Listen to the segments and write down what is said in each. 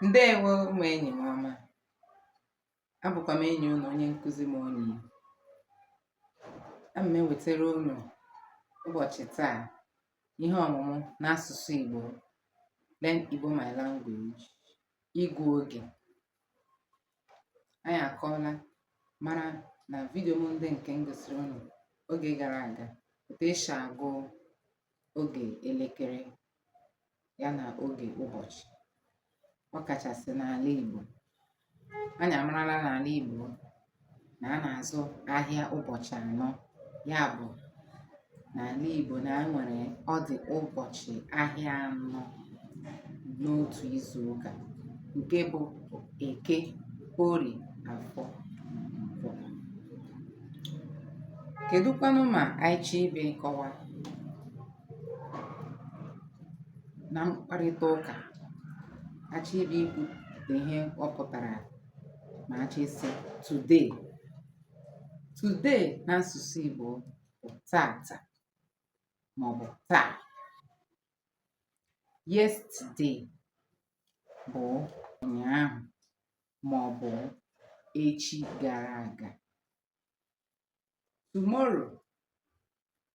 Ndewo ụmụ enyi m ọma. Abụkwa m enyi unu onye nkụzi m onye. Ana m ewetara unu ụbọchị taa ihe ọmụmụ n'asụsụ Igbo, Learn Igbo My Language, ịgụ oge. Anyị akọọla mara na vidio m ndị nke m gosiri unu oge gara aga otu esi agụ oge elekere ya na oge ụbọchị, ọ kachasị n'ala Igbo. Anyị amarala n'ala Igbo na a na-azụ ahịa ụbọchị anọ, ya bụ n'ala Igbo na e nwere ọ dị ụbọchị ahịa anọ n'otu izu ụka, nke bụ Eke, Orie, Afọ, Nkwọ. Kedụkwanụ ma anyị chọọ ịbịa ịkọwa na mkparịta ụka, achọ ịbịa ikwupụta ihe ọ pụtara ma achọ ịsị today? Today n'asụsụ Igbo bụ tata maọbụ taa. Yesterday bụ ụnyaahụ maọbụ echi gara aga. Tomorrow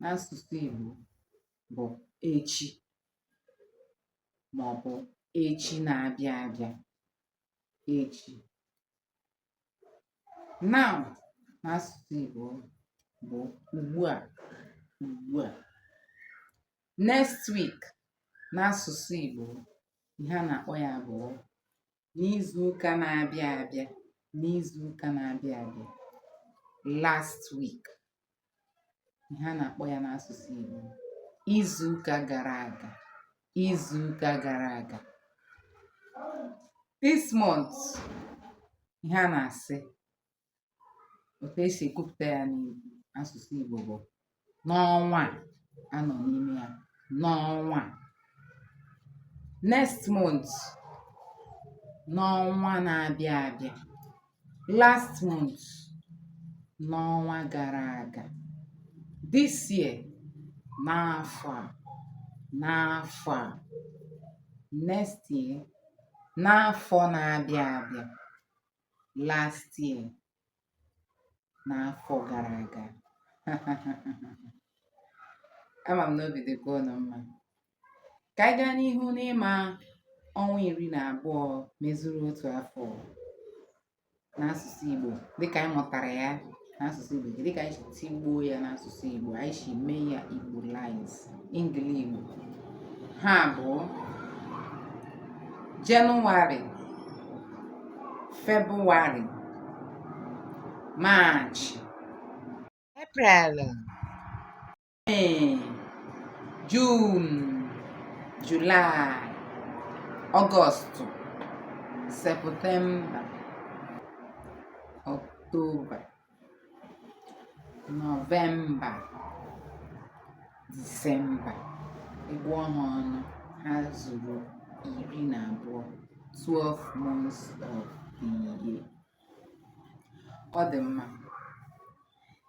n'asụsụ Igbo bụ echi maọbụ echi na-abịa abịa, echi. Now n'asụsụ Igbo bụ ugbu a, ugbu a. Next week n'asụsụ Igbo, ihe a na-akpọ ya bụ n'izu ụka na-abịa abịa, n'izu ụka na-abịa abịa. Last week, ihe a na-akpọ ya n'asụsụ Igbo, izu ụka gara aga, izu ụka gara aga. This month, ihe a na-asị otu esi ekwupụta ya n'asụsụ Igbo bụ n'ọnwa a anọ n'ime ya, n'ọnwa a. Next month, n'ọnwa na-abịa abịa. Last month, n'ọnwa gara aga. This year, n'afọ a, n'afọ a. Next year, n'afọ na-abịa abịa. Last year, n'afọ gara aga. Ama m na obi dịkwa unu mma. Ka anyị gaa n'ihu n'ịma ọnwa 12 mezuru otu afọ n'asụsụ Igbo, dịka anyị mụtara ya n'asụsụ Igbo, dịka anyị si tigbuo ya n'asụsụ Igbo, anyị si mee ya Igbolize, Engli-Igbo. Ha bụ Jenụwarị, Febụwarị, Maachị, Eprel, Mee, Jun, Julaị, Ọgọstụ, Septemba, Ọktoba, Nọvemba, Disemba. Ị gụọ ha ọnụ, ha zuru 12, 12 months of the year. Ọ dị mma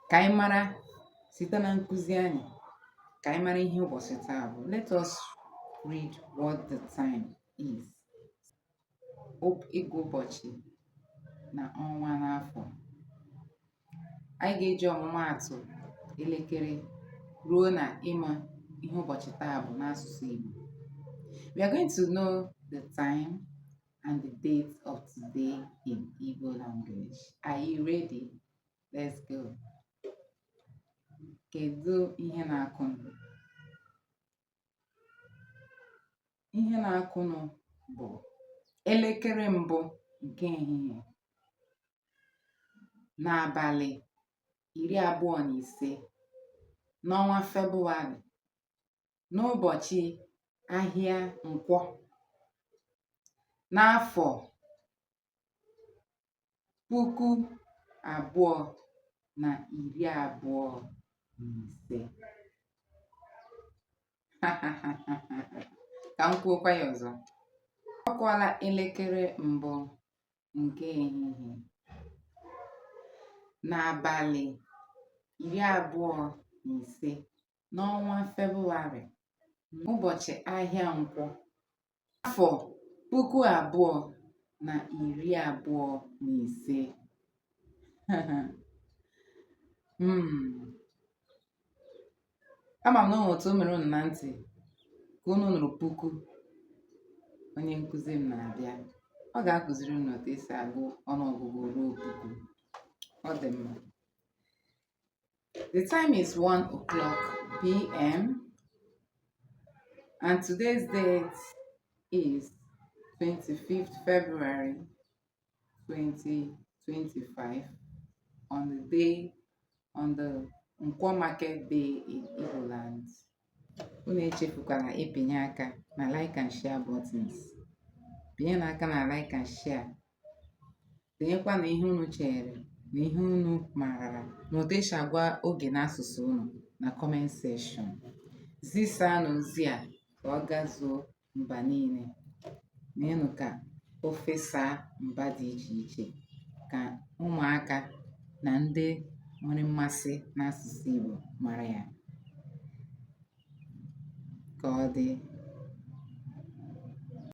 ka anyị mara site na nkụzi anyị, ka anyị mara ihe ụbọchị taa bụ. Let us read what the time is. Ịgụ ụbọchị na ọnwa n'afọ. Anyị ga-eji ọmụmaatụ elekere ruo na ịma ihe ụbọchị taa bụ n'asụsụ Igbo. We are going to know the time and the date of today in Igbo language. Are you ready? Let's go. Kedu ihe na-akụnụ? Ihe na-akụnụ bụ elekere mbụ nke ehihie n'abalị 25 n'ọnwa Febụwarị, n'ụbọchị ahịa Nkwọ, n'afọ 2025. Ka m kwuokwa ya ọzọ. Ọ kụọla elekere mbụ nke ehihie n'abalị 25 n'ọnwa Febụwarị, ụbọchị ahịa Nkwọ, afọ 2025. 2025. Ama m na o nwere otu o mere unu na ntị ka unu nụrụ puku. Onye nkụzi m na-abịa, ọ ga-akụziri unu otu esi agụ ọnụọgụgụ ruo puku. Ọ dị mma. The time is 1 o'clock p.m. and today's date is 25th February 2025, on the Nkwo Market Day in Igbo land. Unu echefukwala ịpịnye aka na like and share buttons. Pinye aka na like and share. Denyekwa na ihe unu chere na ihe unu maara na otu esi agwa oge n'asụsụ unu na comment section. Zisaanụ ozi a ka ọ gazuo mba niile. Meenụ ka o fesaa mba dị iche iche, ka ụmụaka na ndị nwere mmasị n'asụsụ Igbo mara ya. Ka ọ dị.